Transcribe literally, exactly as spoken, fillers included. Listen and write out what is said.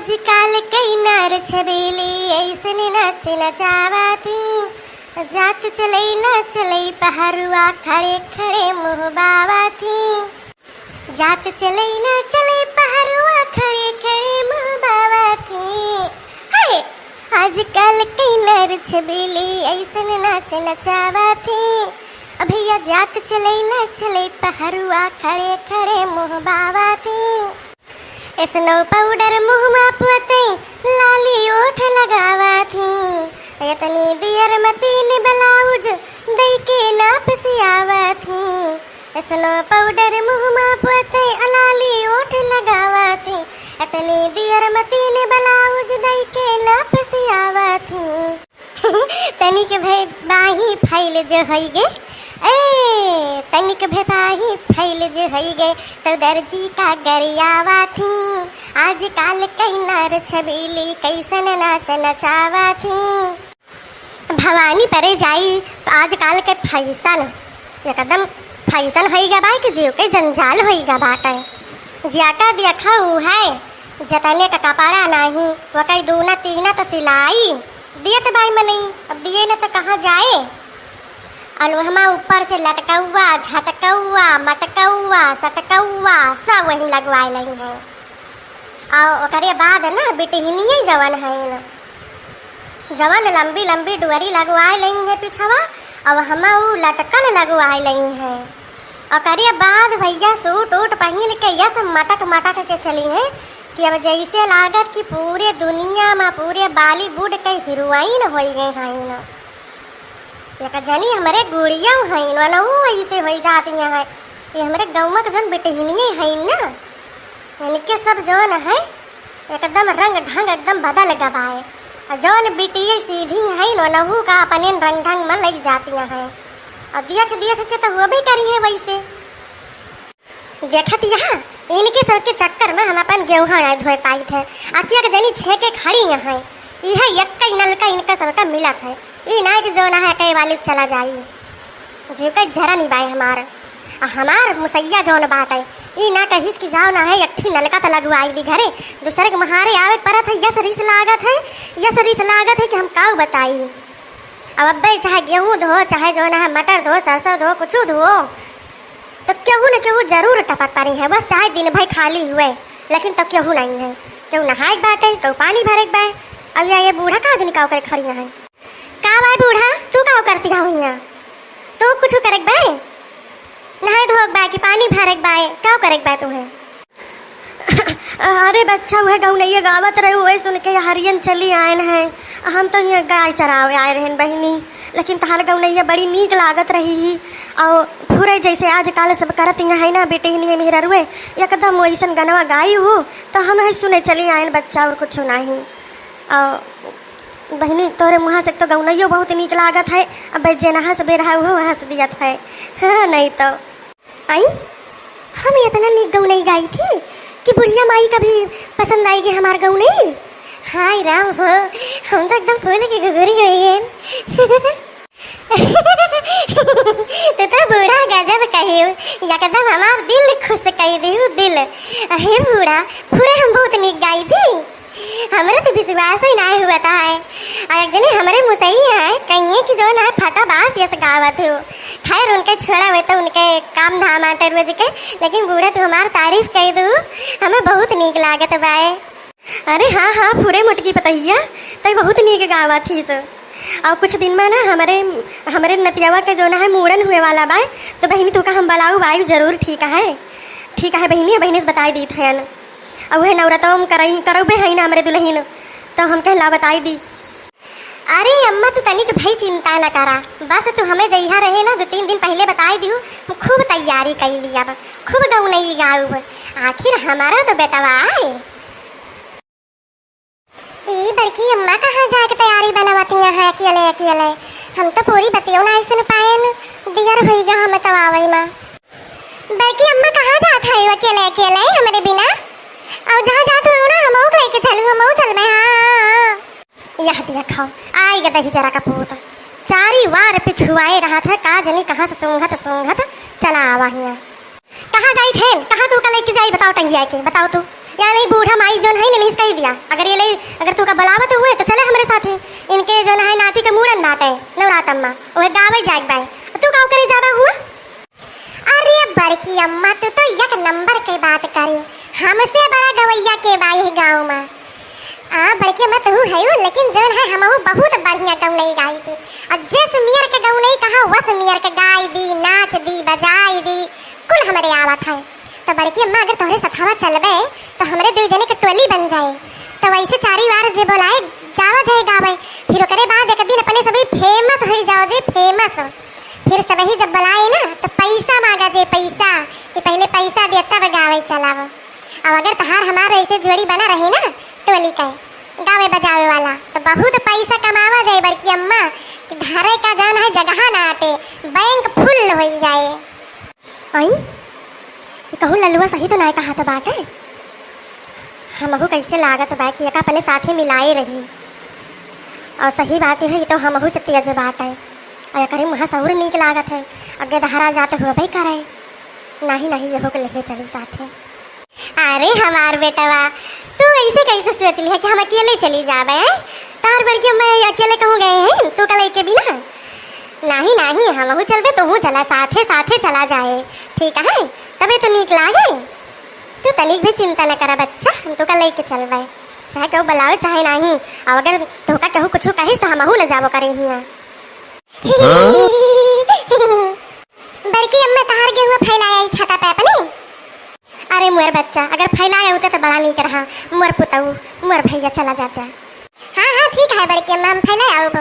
आजकाल कई नार छबीली ऐसन नाच नचावत ही। जात चलई ना चलई पहरुआ खड़े खड़े मुँह बावत ही। जात चलई ना चलई पहरुआ खड़े खड़े मुँह बावत ही। हाय, आजकाल कई नार छबीली ऐसन नाच नचावत ही। अ भइया जात चलई ना चलई पहरुआ खड़े खड़े मुँह बावत ही। Snow powder मुँह मा पोतई, लाली ओठ लगावत ही। एतनी दियर मतीन blouse दई के नाप सियावत ही। Snow powder मुँह मा पोतई, लाली ओठ लगावत ही। एतनी दियर मतीन blouse दई के नाप सियावत ही। तनिक भे बाही फैल जे होई गे, ए, तनिक भे बाही फैल जे होई गे, तो दर्जी का गरियावा थी। आजकाल कई नार छबीली कैसन नाच नचावा थी। भवानी परे जाई, आजकाल के फैशन, एकदम फैशन होई गा बाय कि जीव के जंजाल होई गा बाटे। ज्याका देखा ऊ है, जतने का कपड़ा नाही, वकई दूना तीना त सिलाई। दियत बाई मनई, अब दिए न त कहाँ जाए? अलवहमा ऊपर से लटकौआ, झटकौआ, मटकौआ, सटकौआ, सब वहीं लगवाए लई हैं। और ओकरे बाद न बिटिहनिये जवन है न, जवन लंबी लंबी डुअरी लगवाए लई हैं पिछवा, अब हमा ऊ लटकन लगवाए लई हैं। ओकरे बाद भैया सूट उट पहिन के यस मटक मटक के चली हैं कि अब जैसे लागत कि पूरे दुनिया मा पूरे Bollywood के हीरोइन होई गए हैं। एक जनी हमरे गुड़िया हैं, वनहु ऐसे होई जाती हैं। ये हमरे गौवा के जौन बिटिहनिये हैं ना, इनके सब जौन है एकदम रंग ढंग एकदम बदल गबाए। और जौन बिटिये सीधी हैं, वनहु का अपने रंग ढंग में लई जाती हैं। और देख देख के तो होबे करी है वैसे। देखत यहाँ, इनके सबके चक्कर में हम अपन गेहूं नाय धोए पाइत है। आ किया के जनी छेके खड़ी यहाँ, इहे एक्कई नलका इनका सबका मिलत है। ई नाय कि जौन है कई वाली चला जाई, जो कई जरा नहीं बाय हमार। आ हमार मुसैया जौन बाटे, ई ना कहिस कि जाओ ना है, एक ठी नलका त लगवाई दी घरे, दूसरे के महारे आवे के परत है, यस रिस लागत है, यस रिस लागत है कि हम काऊ बताई। अब अब्बे चाहे गेहूं धो, चाहे जौन है मटर धो, सरसों धो, कुछ धो, तो केहू न केहू जरूर टपक पड़ी है, बस चाहे दिन भर खाली हुए, लेकिन तो केहू नहीं है। केहू नहाए के बाटे, केहू पानी भरे के बा। अब या ये बूढ़ा का जनी का ओकरे खड़ी है। का बाय बूढ़ा, तू का करती हो हियां? तू कुछ करे के बा? नहाए धोए के बा कि पानी भरे के बा? का करे के बा तुहे? अरे बच्चा, उहे गौनैया गावत रहे, उहे सुन के हरियन चली आयन है। हम तो यहाँ गाय चरावे आए रहन बहिनी, लेकिन तहार गौनैया बड़ी नीक लागत रही ही। और फुरे जैसे आजकल सब करत यहाँ है ना, बेटे ही नहीं मेहरा रुए, एकदम वैसन गनवा गाई हूँ, तो हम है सुने चली आयन बच्चा, और कुछ नहीं। और बहिनी, तोहरे मुँहा से तो गौनैयो बहुत नीक लागत है। अब जे ना हंस बेरहा, उहो हंस दियत है। हाँ, नहीं तो। आई, हम इतना नीक गौनई गाई थी कि बुढ़िया माई का भी पसंद आई गई हमार गौनई। हाय राम हो, हम तो एकदम फूल के घुघुरी हो गए। तो, तो बूढ़ा गजब कहियो, एकदम हमार दिल खुश कई दियो, दिल। अहे बूढ़ा, फुरे हम बहुत नीक गाई थी। हमरे तो विश्वास ही नाय हुआ था है। और एक जने हमरे मुसई है, कहिए कि जो ना फटा बास यस गावत हो। खैर, उनके छोड़ा हुए तो उनके काम धाम आटे रोज के, लेकिन बूढ़ा तू हमार तारीफ कई दू, हमें बहुत नीक लागत बाए। अरे हाँ, हाँ, फुरे मोटकी पतहिया, तई बहुत नीक गावत थी सो। और कुछ दिन में ना हमरे, हमरे नतियावा के जो ना है मूड़न हुए वाला बाए, तो बहिनी तू का हम बलाऊ बाई जरूर, ठीक है? ठीक है बहिनी, बहिनी से बताई दीत है। अब उहे नवरतवा में करई-, करउबे हई ना हमरे दुलहिन, तो हम कहला बताई दी। अरे अम्मा, तू तनिक भई चिंता न करा, बस तू हमें जइहा रहे ना, दो तीन दिन पहिले बताई दिहू, हम खूब तैयारी कई लिया, खूब गौनई गाउब, आखिर हमारो तो बेटवा आए। ई बड़की अम्मा कहाँ जाके तैयारी बनावती यहाँ अकेले अकेले? हम तो पूरी बतियो नाहीं सुन पाएन, दियर हुई गा हमें तब आवई मा। बड़की अम्मा कहाँ जात है अकेले अकेले हमरे बिना? और जहाँ जात हो ना हमहू के लेके चलू, हमहू चलबे। हाँ, हाँ, हाँ। यह देखो, आई गा दहिजरा का पूत। चारी वार पिछुआए रहत है, का जनी कहाँ से सूंघत सूंघत चला आवा हियाँ। कहाँ जाई थे? कहाँ तू का लेके जाई? बताओ टंगिया के, बताओ तू। या नहीं, बूढ़ा माई जौन है, इनहीं से कहि दिया, अगर ये ले, अगर तोहका बुलावत हुए तो चले हमरे साथे। इनके जौन है नाती के मूड़न बाटे नवरातम मा, ओहे गावे जाए के बाय। तू का करे जाबा हुआ? अरे बड़की अम्मा, तू तो एक नंबर के बात करी। हमसे बड़ा गवैया के बा यही गाँव मा। आ बड़की अम्मा, तू है, लेकिन जौन है, हमहू बहुत बढ़िया गौनई गाई थी। और जस मियर के गौनई कहा, वस मियर के गाई दी, नाच दी, बजाई दी, कुल हमरे आवत है। तो बड़की अम्मा, अगर तोहरे सथवा चलबे, तो हमरे दुई जने के टोली बन जाए। तो वैसे चारी बार जे बोलाए, जावा जाए गावे। फिर ओकरे बाद एक दिन अपने सभी famous हो जाओ जी, famous। फिर सबही जब बुलाए ना, तो पैसा मांगा जे, पैसा, कि पहले पैसा दे, तब गावे चलाव। अब अगर तहार हमार ऐसे जोड़ी बना रही ना टोली के गावे बजावे वाला, तो बहुत पैसा कमावा जाए बड़की अम्मा, कि धरे का जौन है जगह ना आटे, bank full हो जाए। आई, ई कहूँ ललुआ सही तो नाय कहत बाटे। हमहू कैसे लागत बा कि एका अपने साथे मिलाए रही। और सही बात है, ई तो हमहू से तेज बाटे। और एकरे मुँह सहूर नीक लागत है। आगे दहरा जात होबे करे। नहीं, नहीं, यहू के लेके चली साथे। अरे हमार बेटवा, तू ऐसे कैसे सोच लिहा कि हम अकेले चली जाबे, हैं? तार बड़की अम्मा अकेले कहूँ गए हैं, तू का लेके बिना? नहीं, नहीं, हमहू चलबे, तूहू चला, साथे, साथे चला जाए, ठीक है? तबे तो नीक लागे। तू तनिक भी चिंता न करा बच्चा, हम तू का लेके चलबे, चाहे केहू बुलावे, चाहे नहीं। और अगर तोहका केहू कुछ कहिस, तो हमहू न जाबो करे हियाँ। हाँ? बड़की अम्मा, तहार गेहुआ फैलाए आई छाता पे अपनी। अरे मोर बच्चा, अगर फैलाए होते तो बड़ा नीक रहा। मोर पुतऊ, मोर भैया चला जाता। हाँ, हाँ, ठीक है बड़की अम्मा, हम फैलाए आउब।